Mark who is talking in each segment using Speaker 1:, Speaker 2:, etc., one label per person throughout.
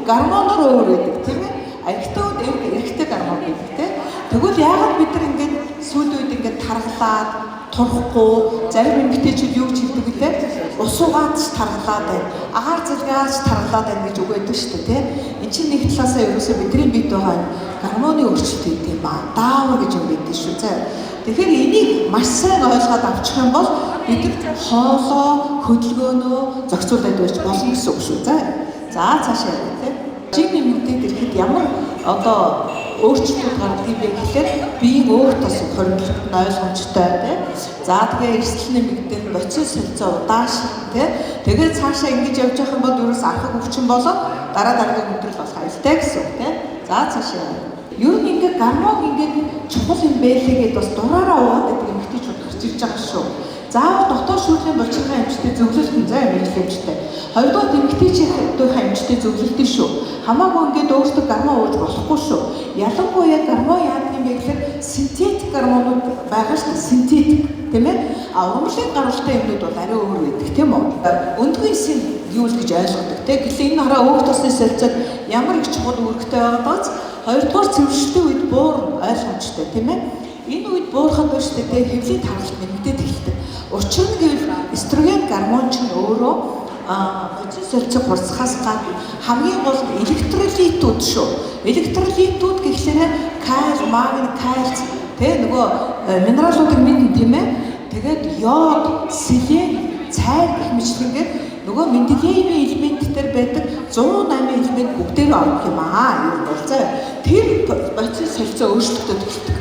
Speaker 1: Гормоноор өөр байдаг, тийм ээ. Эрэгтэй үед эрэгтэй гормон гэдэг, тийм. Тэгвэл яагаад бид нар ингээд сүүлийн үед ингээд таргалаад турахгүй, зарим эмэгтэйчүүд юу гэж хэлдэг вүлээ? Ус угаад ч таргалаад байна. Агаар зэлгээс таргалаад байна гэж үг байдаг шүү дээ, тийм. Энд чинь нэг талаасаа ерөөсөө бидний бид байгаа гормоны өөрчлөлт гэдэг юм аа. Даавар гэж юм байдаг шүү. За. Тэгэхээр энийг маш сайн ойлгоод авчих юм бол бид нар хоолоо, хөдөлгөөнөө зохицуулаад байж болно гэсэн үг шүү. За. За, цаашаа явъя, тийм. Жиг нэмэгдээд ирэхэд ямар одоо өөрчлөлтүүд гардаг юм бэ гэхлээр биеийн өөх тос хоригдлолт нь ойлгомжтой, тийм. За, тэгээ эрсдэл нэмэгдэн, процесс солилцоо удаашрах, тийм. Тэгээд цаашаа ингэж явж явах юм бол ерөөс архаг өвчин болоод дараа дараагийн өндөрлөл болох аюултай гэсэн үг, тийм. За, цаашаа. Ер нь ингээд гормон ингээд чухал юм байлээ гэдээ бас дураараа уугаад байдаг эмэгтэйчүүд гарч ирж байгаа шүү. Заавал дотоод шүүрлийн булчирхайн эмчтэй зөвлөлт нь заа мэргэжлийн эмчтэй. Хоёрдугаар эмэгтэйчүүдийн эмчтэй зөвлөлт нь шүү. Хамаагүй ингээд өөртөө гормон ууж болохгүй шүү. Ялангуяа гормон яадаг юм бэ гэхээр синтетик гормонууд байгаа шүү дээ. Синтетик, тийм ээ. А ургамлын гаралтай юмнууд бол арай өөр байдаг, тийм үү? Өндгөн эсийн юу л гэж ойлгодог, тийм. Гэтэл энэ хараа өөх тосны солилцоод ямар их чухал үүрэгтэй байгаа даа. Хоёрдугаар цэвэршилтийн үед буур ойлгомжтой, тийм ээ. Энэ үед буурахад байна шүү дээ, хэвлийн таргалт нэмэгдээд эхэлдэг. Учир нь гэвэл эстроген гормон чинь өөрөө бодис солилцоог хурцхаас гадна хамгийн гол нь электролитүүд шүү. Электролитүүд гэхлээр каль, магний, кальц, тэ нөгөө минералуудыг мэднэ, тийм ээ. Тэгээд йод, селен, цайр гэх мэтлэнгээр нөгөө Менделеевийн элемент дээр байдаг 108 элемент бүгдээр орох юм аа. Юу бол заа. Тэр бодис солилцоо өөрчлөгдөд эхэлдэг.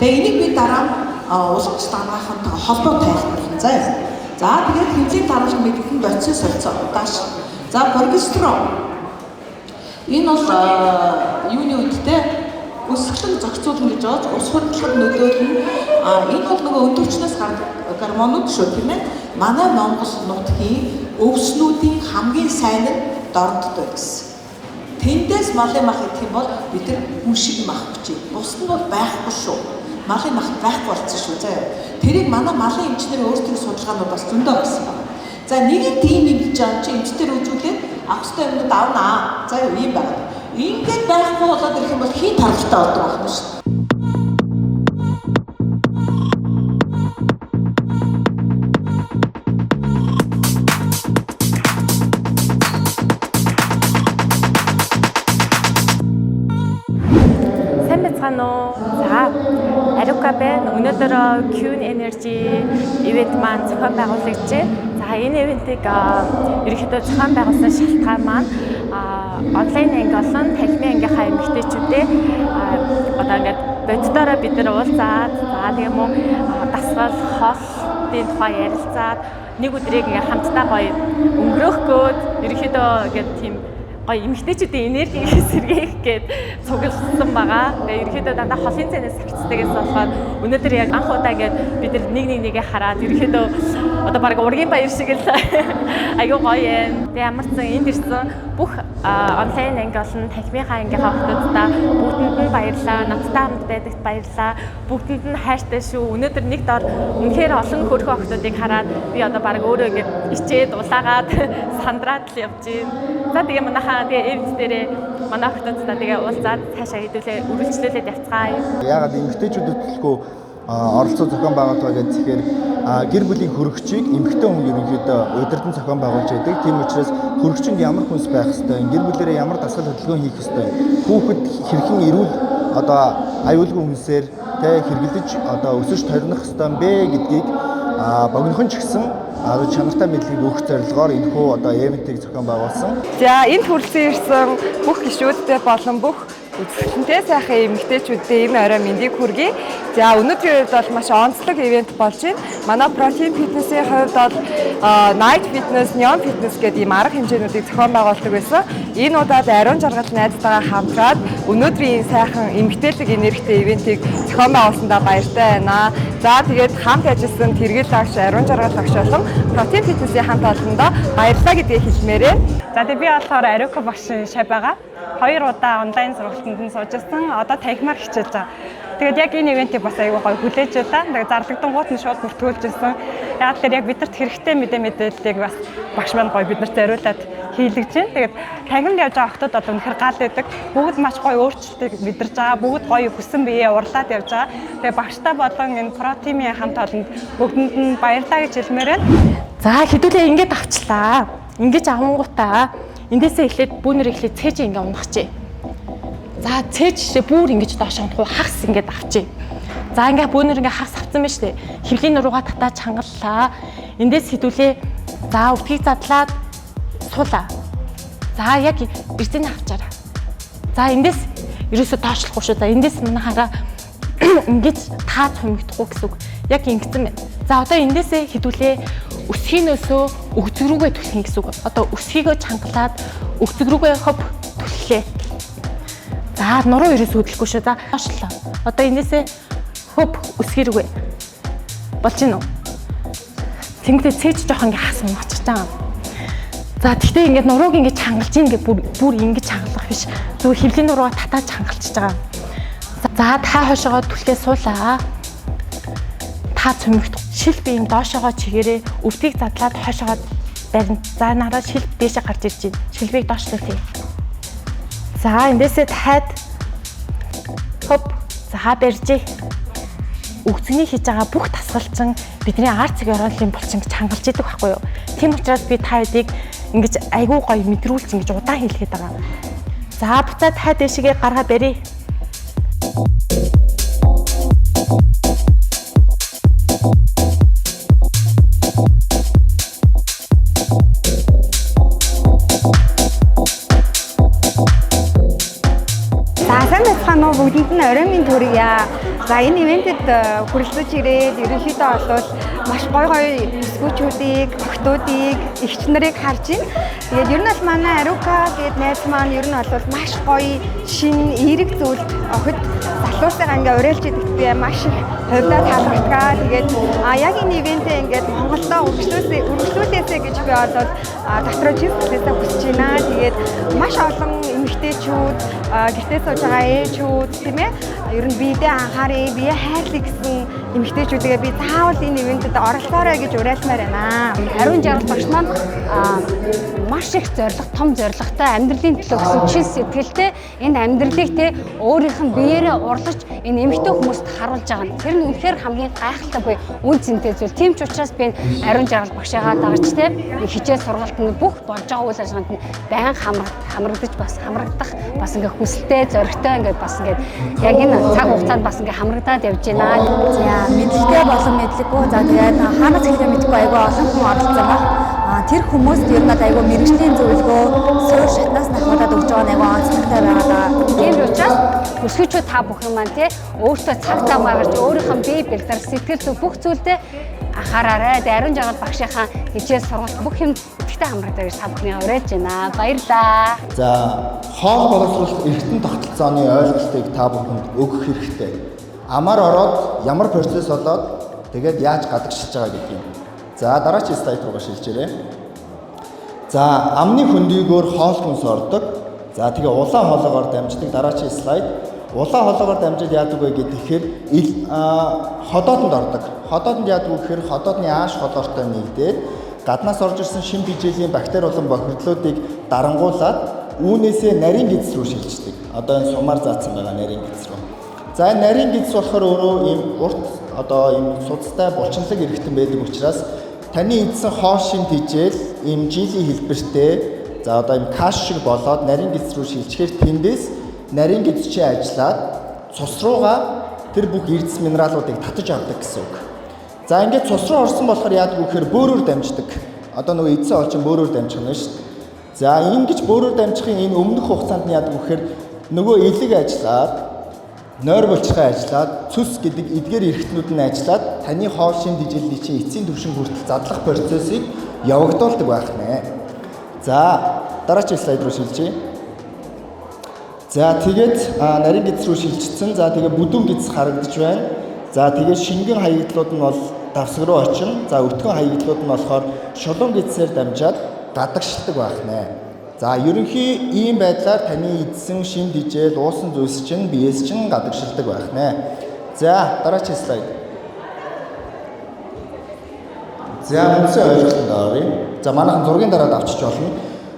Speaker 1: Тэгээ энийг би дараа нь уламж дараахантайгаа холбоо тайлбарлана заа. За, тэгээд хэмжээний дараалал мэдгэн процесс солилцоо удааш. За, прогестерон. Энэ бол юуны үедтэй өсгөлөг зохицуулна гэж байгаа. Ус хурдлахад нөлөөлнө. Энэ бол нөгөө өндөрчнөөс гардаг гормонууд шүү, тийм ээ. Манай Монгол нутгийн өвснүүдийн хамгийн сайн нь дорнодод байна гэсэн. Тэндээс малын мах идэх юм бол бид нар хүн шиг мах хүчээ. Бусд нь бол байхгүй шүү. Малын мах байхгүй болсон шүү, заяа. Тэрийг манай малын эмчнэр өөрсдийн судалгаанууд бас зөндөө гарсан байна. За, нэг нь тийм юм гэж байгаа чи эмчтэр үзүүлээд авах ёстой юмнууд авнаа. За, юу юм байна. Ингээд байхгүй болоод ирэх юм бол хин таргалтай болдог байх нь шүү.
Speaker 2: Сайн байцгаана уу? За, Арука байна. Өнөөдөр Queen Energy event маань зохион байгуулагч. За, энэ ивентийг ерөнхийдөө зохион байгуулсан шалтгаан маань онлайн анги болон танхимын ангийнхаа эмэгтэйчүүдээ одоо ингээд боддоороо бид нар уулзаад, за тэгээ мөн дасгал, хоолтын тухай ярилцаад нэг өдрийг ингээд хамтдаа гоё өнгөрөөх гээд ерөнхийдөө ингээд тийм гоё эмэгтэйчүүдийн энергийг сэргээх гээд цугласан байгаа. Тэгээ ерөнхийдөө дандаа холын цанаас савцдагээс болохоор өнөөдөр яг анх удаа ингээд бид нар нэг нэг нэгээ хараад ерөнхийдөө одоо баг ургийн баяр шиг л айгүй гоё юм. Тэгээ ямар ч сан энд ирсэн бүх онлайн анги болон танхимынхаа ангийнхаа охтуудаа бүгдэнд нь баярлалаа. Надтай хамт байдагт баярлалаа. Бүгдэнд нь хайртай шүү. Өнөөдөр нэг дор үнэхээр олон хөрхөн охтуудыг хараад би одоо баг өөрөө ингээд ичээд улаагаад сандраад л явж байна. За, тэгээ манайхаа тэгээ эвд дээрээ манай охтуудтай тэгээ уулзаад цаашаа хэдүүлээ үргэлжлүүлээд явцгаая.
Speaker 3: Яагаад эмэгтэйчүүд хөтөлбөргүй оролцоо зохион байгуулж байгаа гэхээр гэр бүлийн хөрөгчийг эмэгтэй хүн ерөнхийдөө удирдан зохион байгуулж байдаг. Тийм учраас хөрөгчөнд ямар хүнс байх ёстой, гэр бүлээрээ ямар дасгал хөдөлгөөн хийх ёстой, хүүхэд хэрхэн эрүүл одоо аюулгүй хүнсээр тэ хэрэглэж одоо өсөж торних ёстой юм бэ гэдгийг богинохон ч гэсэн чанартай мэдлэгийг өгөх зорилгоор энэхүү одоо ивентийг зохион байгуулсан.
Speaker 4: За, энд хүрэлцэн ирсэн бүх гишүүдтэй болон бүх үзэсгэлэнтэй сайхан эмэгтэйчүүдтэй энэ орой мэндийг хүргэе. За, өнөөдрийн хувьд бол маш онцлог ивент болж байна. Манай Protein Fitness-ийн хувьд бол Night Fitness, Neon Fitness гэдэг ийм арга хэмжээнүүдийг зохион байгуулдаг байсан. Энэ удаад Ариун жаргал найзтайгаа хамтраад өнөөдрийн энэ сайхан эмэгтэйлэг энергитэй ивентийг зохион байгуулсандаа баяртай байна. За, тэгээд хамт ажилласан Тэргэл агш, Ариун жаргал агш болон Protein Fitness-ийн хамт олондоо баярлалаа гэдгийг хэлмээрээ.
Speaker 5: За, тэгээд би болохоор Ариука багшийн шавь байгаа. 2 удаа онлайн сургалтанд нь сууж ирсэн. Одоо танхимаар хичээлж байгаа. Тэгээд яг энэ ивентийг бас аягүй гоё хүлээж байлаа. Тэгээд зарлагдангуут нь шууд бүртгүүлж ирсэн. Яг тэр яг бидэрт хэрэгтэй мэдээллийг бас багш маань гоё биднэрт зориулаад хийлгэж байна. Тэгээд танхимд явж байгаа охтууд бол үнэхээр гал байдаг. Бүгд маш гоё өөрчлөлтийг мэдэрч байгаа. Бүгд гоё хүссэн биеэ урлаад явж байгаа. Тэгээд багштай болон энэ про тимийн хамт олонд бүгдэнд нь баярлалаа гэж хэлмээр байна.
Speaker 2: За хэдүүлээ ингэж авчлаа. Ингэж авангуудаа эндээсээ эхлээд бүүнэр эхлээд цээж ингээ унахчээ. За цээж бүр ингэж доош унах уу хагас ингээд авчээ. За ингээ бүүнэр ингээ хагас авцсан байна штэ. Хөвлийн нуруугаа татаад чангаллаа. Эндээс хэдүүлээ за өвтгийг задлаад суулаа. За яг эрзэний авчаараа. За эндээс ерөөсө доошлохгүй шүү. За эндээс манайхаараа ингэж таа цумигдахгүй гэсэн үг. Яг ингэсэн байна. За одоо эндээсээ хэдүүлээ өсгийнөөсөө өгцөг рүүгээ түлхэн гэсэн үг. Одоо өсгийгөө чангалаад өгцөг рүүгээ хоп түлхлээ. За нуруу ерөөс хөдлөхгүй шүү. За доошлоо. Одоо эндээсээ хоп өсгий рүүгээ болж гинүү. Тэнгүүдээ цээж жоох ингээ хас унахчих жаа. За тэгтээ ингээд нурууг ингээд чангалж ийн ингээ бүр ингэж чангалах биш. Зүгээр хөвлийн нуруугаа татаад чангалчиж байгаа. За та хойшоогоо түлхээ суулаа. Та цөмөгт шил би юм доошоогоо чигээрээ өвдгийг задлаад хойшоогоо барина. За нараа шил дээшээ гарч ирж байна. Шилбийг доошлоо тий. За эндээсээ дахиад хоп за барьжээ. Өгцөний хийж байгаа бүх тасгалчин бидний арт цэг ороолын булчин гэж хангалж идэг байхгүй юу? Тийм учраас би та хэдийг ингэж айгүй гоё мэдрүүлж ингэж удаан хийлгээд байгаа. За буцаад та дээшгээ гаргаа барь.
Speaker 6: За сайн байцгаана уу, бүгдэнд нь оройн мэнд хүргье. За энэ ивентэд хүрэлцэж ирээд ерөнхийдөө бол маш гоё гоё бүсгүүчүүдийг, охтуудыг, эгч нарыг харж байна. Тэгээд ер нь бол манай Арука гээд найз маань ер нь бол маш гоё шин эерэг зүйлд охид залуусаа ингээ уриалж идэгт би маш их хувьдаа таалагдгаа. Тэгээд яг энэ ивентээ ингээд Монголдо үргэлжлүүлээсэй гэж би бол дотроо чин сэтгэлээсээ хүсэж байна. Тэгээд маш олон эмэгтэйчүүд, гэртээ сууж байгаа ээжүүд тийм ер нь биедээ анхаарыг, бие хайрлыг гэсэн эмэгтэйчүүдгээ би заавал энэ ивентэд оролцоорой гэж уриалмаар байна.
Speaker 7: Ариун жаргал багш маань маш их зориг, том зоригтой амьдралын төлөө гэсэн чин сэтгэлтэй энэ амьдралыг те өөрийнх нь биеэрээ урлаж энэ эмэгтэй хүмүүст харуулж байгаа нь тэр нь үнэхээр хамгийн гайхалтай буюу үн цэнтэй зүйл. Тийм ч учраас би ариун жаргал багшаагаа дагаж те хичээл сургалтанд бүх болж байгаа үйл ажиллагаанд нь байн хамрагдаж бас хамрагдах бас ингээ хүсэлтэй, зоригтой ингээ бас ингээ яг энэ цаг хугацаанд бас ингээ хамрагдаад явж байна.
Speaker 8: За мэдлэгтэй болон мэдлэггүй, за тэгээд хаанаас эхлэх мэдэхгүй айгүй олон хүн оролцсон баг. Тэр хүмүүст ер нь айгүй мэргэжлийн зөвлөгөө суур шатнаас нахуулаад өгч байгаа нь айгүй онцлогтой байгаа даа.
Speaker 7: Тийм учраас бүсгүйчүүд та бүхэн маань те өөртөө цаг зав гаргаж өөрийнх нь бие бэлдэр, сэтгэл зүй бүх зүйлдээ анхаараарай. Тэгээд ариун жаргал багшийнхаа хичээл сургалт бүх юм идэвхтэй хамрагдаа гэж та бүхнийг уриалж байна. Баярлалаа.
Speaker 3: За хоол боловсрол эргэтэн тогтолцооны ойлголтыг та бүхэнд өгөх хэрэгтэй. Амар ороод ямар процесс болоод тэгээд яаж гадагшилж байгаа гэдэг юм. За дараагийн слайд руугаа шилжээрэй. За амны хөндийгөөр хоол хүнс ордог. За тэгээ улаан хоолоогоор дамждаг. Дараагийн слайд. Улаан хоолоогоор дамжаад яадаг вэ гэхээр ходоодонд ордог. Ходоодонд яадаг вэ гэхээр ходоодны ааш холоортой нэгдээд гаднаас орж ирсэн шим бижээлийн бактери болон бохирдлуудыг дарангуулад үүнээсээ нарийн гэдэс рүү шилждэг. Одоо энэ сумаар заасан байгаа нарийн гэдэс рүү. За энэ нарийн гэдэс болохоор өөрөө ийм урт одоо ийм судастай булчинлаг эргэтэн байдаг учраас таны идсэн хоол шим тижэл ийм жилийн хэлбэртэй за одоо ийм каш шиг болоод нарийн гэдэс рүү шилжихээр тэндээс нарийн гэдэс чинь ажиллаад цус руугаа тэр бүх эрдэс минералуудыг татаж авдаг гэсэн үг. За ингээд цус руу орсон болохоор яадаг вэ гэхээр бөөрөөр дамждаг. Одоо нөгөө эдсэн хоол чинь бөөрөөр дамжих нь шүү дээ. За ингэж бөөрөөр дамжихын энэ өмнөх хугацаанд нь яадаг вэ гэхээр нөгөө элэг ажиллаад нойр булчирхай ажиллаад цүс гэдэг эдгээр эргэтнүүд нь ажиллаад таны хоол шим дижэлний чинь эцсийн түвшин хүртэл задлах процессыг явагдуулдаг байх нэ. За дараагийн слайд руу шилжье. За тэгээд нарийн гэдэс рүү шилжчихсэн. За тэгээд бүдүүн гэдэс харагдаж байна. За тэгээд шингэн хаягдлууд нь бол давсаг руу очин. За өтгөн хаягдлууд нь болохоор шулуун гэдэсээр дамжаад гадагшилдаг байх нэ. За ерөнхий ийм байдлаар таны идсэн шим дижэл, уусан зүйлс чинь биес чинь гадагшилдаг байх нэ. За дараагийн слайд. За, үндсэн ойлголтод оръё. За, манайхан зургийн дараад авчиж болно.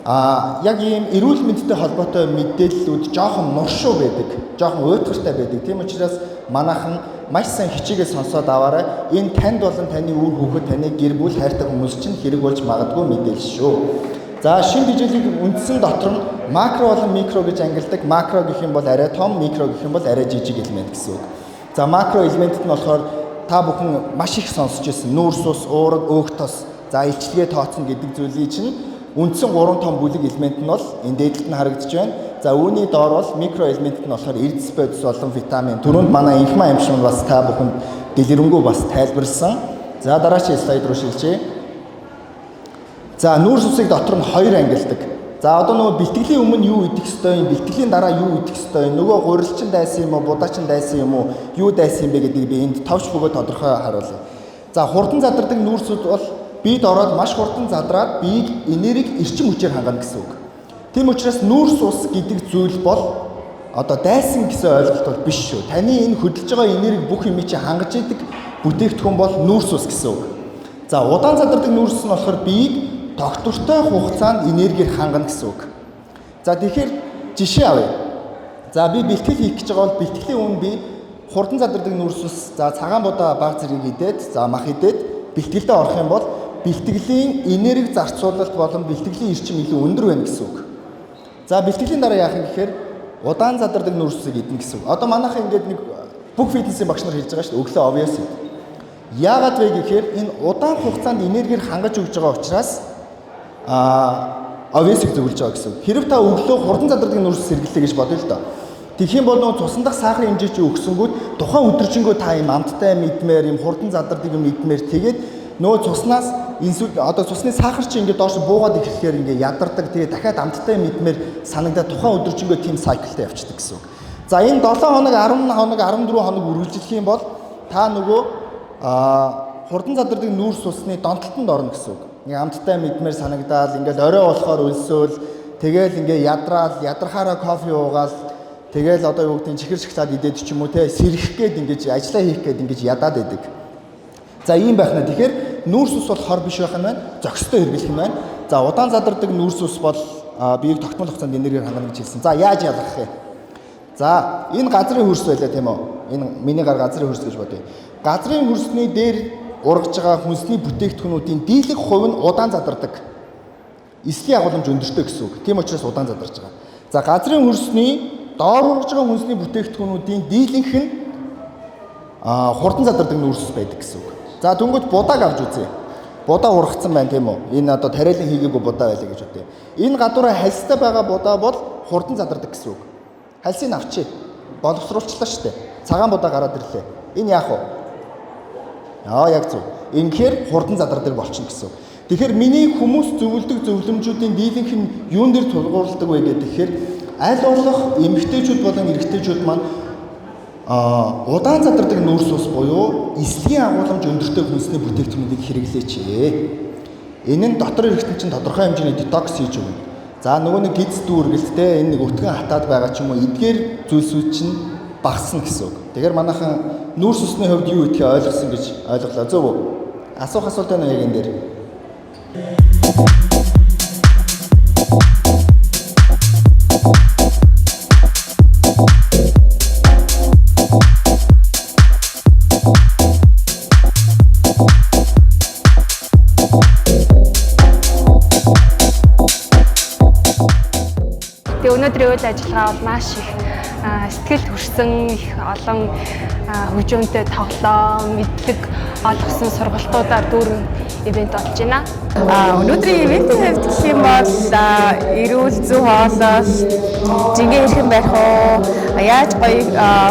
Speaker 3: А яг ийм эрүүл мэндтэй холбоотой мэдээллүүд жоохон нуршуу байдаг, жоохон уйтгартай байдаг. Тийм учраас манайхан маш сайн хичээгээ сонсоод аваарай. Энэ танд болон таны үр хүүхэд, таны гэр бүл, хайртай хүмүүс чинь хэрэг болж магадгүй мэдээлэл шүү. За, шин бижилийг үндсэн дотор нь макро болон микро гэж ангилдаг. Макро гэх юм бол арай том, микро гэх юм бол арай жижиг элемент гэсэн үг. За, макро элементэд нь болохоор та бүхэн маш их сонсч ирсэн нүүрс ус, уураг, өөх тос, за илчилгээ тооцно гэдэг зүйлийг чинь үндсэн 3 том бүлэг элемент нь бол энэ дээдлэлт нь харагдаж байна. За, үүний доор бол микро элемент нь болохоор эрдэс бодис болон витамин. Түрүүнд манай инхмаа эмшин бас та бүхэнд дэлгэрэнгүй бас тайлбарлсан. За, дараагийн слайд руу шилжье. За, нүүрс усыг дотор нь хоёр ангилдаг. За, одоо нөгөө бэлтгэлийн өмнө юу идэх ёстой юм, бэлтгэлийн дараа юу идэх ёстой юм, нөгөө гурилчин дайсан юм уу, будаачин дайсан юм уу, юу дайсан юм бэ гэдгийг би энд товч бөгөөд тодорхой харуулъя. За, хурдан задардаг нүүрс ус бол биед ороод маш хурдан задраад биеийг энерги эрчим хүчээр хангана гэсэн үг. Тийм учраас нүүрс ус гэдэг зүйл бол одоо дайсан гэсэн ойлголт бол биш шүү. Таны энэ хөдөлж байгаа энерги бүх юмыг чи хангаж идэг бүтээгдэхүүн бол нүүрс ус гэсэн үг. За, удаан задардаг нүүрс нь болохоор биеийг тогтвортой хугацаанд энергиэр хангана гэсэн үг. За, тэгэхээр жишээ авъя. За, би бэлтгэл хийх гэж байгаа бол бэлтгэлийн өмнө би хурдан задардаг нүүрс ус, за цагаан будаа баг зэргийг идээд, за мах идээд бэлтгэлдээ орох юм бол бэлтгэлийн энерги зарцуулалт болон бэлтгэлийн эрчим илүү өндөр байна гэсэн үг. За, бэлтгэлийн дараа яах юм гэхээр удаан задардаг нүүрс усыг идэнэ гэсэн үг. Одоо манайхан ингээд нэг бүх фитнесийн багш нар хэлж байгаа шүү дээ. Өглөө obvious ид. Яагаад вэ гэхээр энэ удаан хугацаанд энергиэр хангаж өгж байгаа учраас obvious-ыг зөвлөж байгаа гэсэн. Хэрв та өглөө хурдан задардаг нүүрс сэргэлээ гэж бодъё л доо. Тэгэх юм бол нөгөө цусан дах сахарын хэмжээ чи өгсөнгүүд тухайн өдөржингөө та юм амттай юм идмээр, юм хурдан задардаг юм идмээр, тэгээд нөгөө цуснаас инсулин, одоо цусны сахар чи ингээд доош буугаад ирэхээр ингээд ядардаг. Тэгээд дахиад амттай юм идмээр санагдаад тухайн өдөржингөө тийм cycle-тай явчихдаг гэсэн үг. За, энэ 7 хоног, 10 хоног, 14 хоног үргэлжлэх юм бол та нөгөө хурдан задардаг нүүрс усны донтолтонд орно гэсэн үг. Нэг амттай мэдмээр санагдаал, ингээл орой болохоор өлсөөл, тэгэл ингээ ядраал, ядрахаараа кофе уугаал, тэгэл одоо юу гэдгийг чихэр шоколад идээд ч юм уу те, сэрэх гээд ингэж ажиллаа хийх гээд ингэж ядаад байдаг. За, ийм байх нэ. Тэгэхээр нүүрс ус бол хор биш байх нь байна. Зохистой хэрэглэх нь байна. За, удаан задардаг нүүрс ус бол биеийг тогтмол хугацаанд энергиэр хангана гэж хэлсэн. За, яаж ялгах вэ? За, энэ газрын хөрс байлаа тийм үү? Энэ миний гар газрын хөрс гэж бодъё. Газрын хөрсний дээр ургаж байгаа хүнсний бүтээгдэхүүнүүдийн дийлэх хувь нь удаан задардаг. Эслийн агуулмж өндөртэй гэсэн үг. Тийм учраас удаан задарч байгаа. За, газрын хөрсний доор ургаж байгаа хүнсний бүтээгдэхүүнүүдийн дийлэнх нь хурдан задардаг нүүрс байдаг гэсэн үг. За, дөнгөж будааг авч үзье. Будаа ургацсан байна тийм үү? Энэ одоо тариалан хийгээгүй будаа байлаа гэж бодъё. Энэ гадуураа хальстай байгаа будаа бол хурдан задардаг гэсэн үг. Хальсыг авчи. Боловсруулчлаа шүү дээ. Цагаан будаа гараад ирлээ. Энэ яах вэ? Аа, яг зөв. Ингэхээр хурдан задардаг болчихно гэсэн үг. Тэгэхээр миний хүмүүс зөвлөдөг зөвлөмжүүдийн дийлэнх нь юун дээр тулгуурладаг вэ гэхээр аль болох эмэгтэйчүүд болон эрэгтэйчүүд маань удаан задардаг нүүрс ус буюу эслийн агуулмж өндөртэй хүнсний бүтээгдэхүүнүүдийг хэрэглээч. Энэ нь дотор эргэтэн чинь тодорхой хэмжээний детокс хийж өгнө. За, нөгөө нэг гиз дүүргэлттэй энэ нэг өтгөн хатаад байгаа ч юм уу эдгээр зүйлсүүд чинь багасна гэсэн үг. Тэгэхээр манайхан нүүрс усны хувьд юу идэхээ ойлгосон гэж ойлголоо. Зөв үү? Асуух асуулт байна уу яг энэ дээр?
Speaker 7: Тэгээ өнөөдрийн үйл ажиллагаа бол маш их сэтгэл төрсөн, их олон хөгжөөнтэй тоглоом, мэдлэг олгосон сургалтуудаар дүүрэн ивент болж байна.
Speaker 9: Өнөөдрийн ивентийн хувьд гэх юм бол эрүүл зөв хооллолт, жингээ хэрхэн барих уу, яаж гоё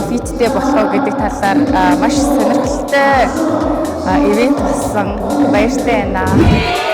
Speaker 9: фиттэй болох уу гэдэг талаар маш сонирхолтой ивент болсон. Баяртай байна.